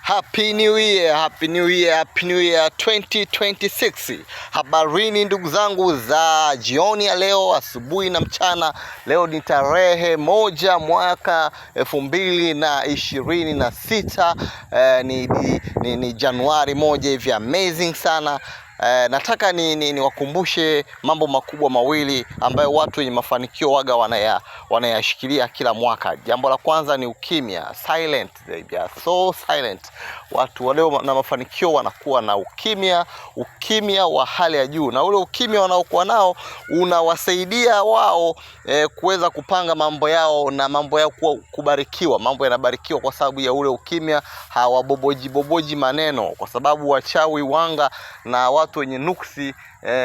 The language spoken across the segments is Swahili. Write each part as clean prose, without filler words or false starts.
Happy New Year, Happy New Year, Happy New Year 2026. Habarini ndugu zangu za jioni ya leo, asubuhi na mchana. Leo ni tarehe 1 mwaka 2026. Ni Januari 1 hivi, amazing sana. Nataka niwakumbushe mambo makubwa mawili ambayo watu wenye mafanikio waga wanayashikilia kila mwaka. Jambo la kwanza ni ukimya, silent, they are so silent. Watu walio na mafanikio wanakuwa na ukimya, ukimya wa hali ya juu, na ule ukimya wanaokuwa nao unawasaidia wao kuweza kupanga mambo yao na mambo yao kuwa kubarikiwa. Mambo yanabarikiwa kwa sababu ya ule ukimya, hawaboboji boboji maneno, kwa sababu wachawi wanga na watu wenye nuksi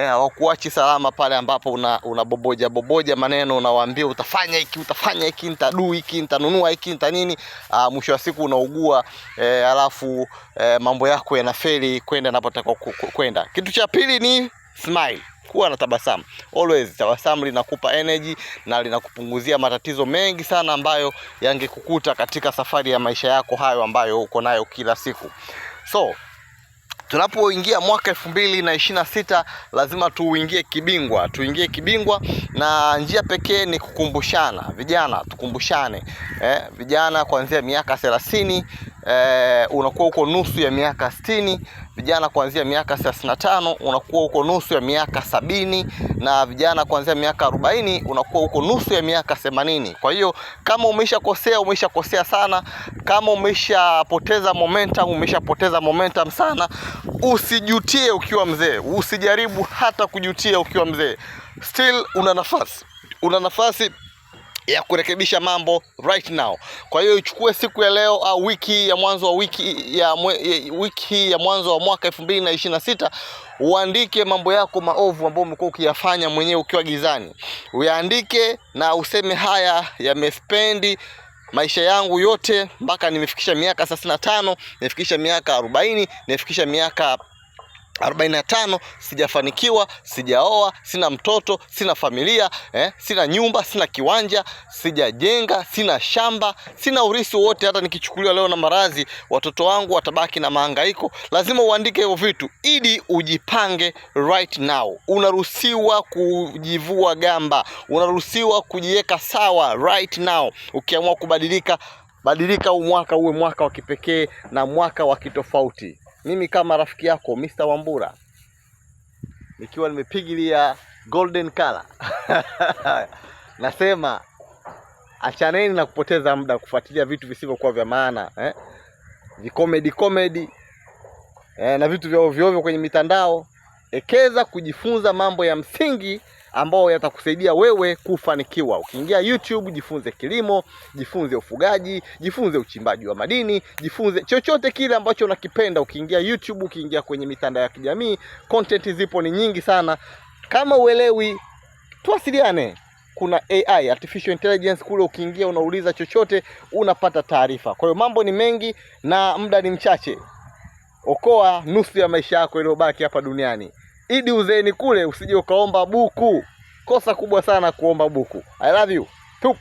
hawakuachi salama pale ambapo unaboboja boboja maneno, unawaambia utafanya hiki, utafanya hiki, nitadu hiki, nitanunua hiki, nita nini. Mwisho wa siku unaugua, alafu mambo yako yanafeli kwenda yanapotaka kwenda. Kitu cha pili ni smile, kuwa na tabasamu always. Tabasamu linakupa energy na linakupunguzia matatizo mengi sana ambayo yangekukuta katika safari ya maisha yako hayo ambayo uko nayo kila siku. So tunapoingia mwaka 2026 lazima tuingie kibingwa, tuingie kibingwa, na njia pekee ni kukumbushana. Vijana tukumbushane, vijana kuanzia miaka 30, unakuwa uko nusu ya miaka 60, vijana kuanzia miaka 35 unakuwa uko nusu ya miaka 70, na vijana kuanzia miaka 40 unakuwa uko nusu ya miaka 80. Kwa hiyo kama umeshakosea, umeshakosea sana. Kama umeshapoteza momentum, umeshapoteza momentum sana. Usijutie ukiwa mzee, usijaribu hata kujutia ukiwa mzee. Still una nafasi, una nafasi ya kurekebisha mambo right now. Kwa hiyo ichukue siku ya leo au wiki ya mwanzo wa wiki ya wiki ya mwanzo wa mwaka 2026, uandike mambo yako maovu ambayo umekuwa ukiyafanya mwenyewe ukiwa gizani. Uyaandike na useme haya yamespendi maisha yangu yote mpaka nimefikisha miaka 35, nimefikisha miaka 40, nimefikisha miaka 45, sijafanikiwa, sijaoa, sina mtoto, sina familia, sina nyumba, sina kiwanja, sijajenga, sina shamba, sina urithi wote. Hata nikichukuliwa leo na maradhi, watoto wangu watabaki na mahangaiko. Lazima uandike hivyo vitu ili ujipange right now. Unaruhusiwa kujivua gamba, unaruhusiwa kujiweka sawa right now. Ukiamua kubadilika, badilika. Huu mwaka uwe mwaka wa kipekee na mwaka wa kitofauti. Mimi kama rafiki yako Mr. Wambura nikiwa nimepigilia golden color nasema achaneni na kupoteza muda kufuatilia vitu visivyokuwa vya maana, Vicomedy comedy, na vitu vya ovyo ovyo kwenye mitandao. Ekeza kujifunza mambo ya msingi ambao yatakusaidia wewe kufanikiwa. Ukiingia YouTube, jifunze kilimo, jifunze ufugaji, jifunze uchimbaji wa madini, jifunze chochote kile ambacho unakipenda. Ukiingia YouTube, ukiingia kwenye mitandao ya kijamii, content zipo ni nyingi sana. Kama uelewi, tuwasiliane. Kuna AI, artificial intelligence kule, ukiingia unauliza chochote unapata taarifa. Kwa hiyo mambo ni mengi na muda ni mchache. Okoa nusu ya maisha yako iliyobaki hapa duniani. Idi uzeeni kule usije ukaomba buku. Kosa kubwa sana kuomba buku. I love you. Tup.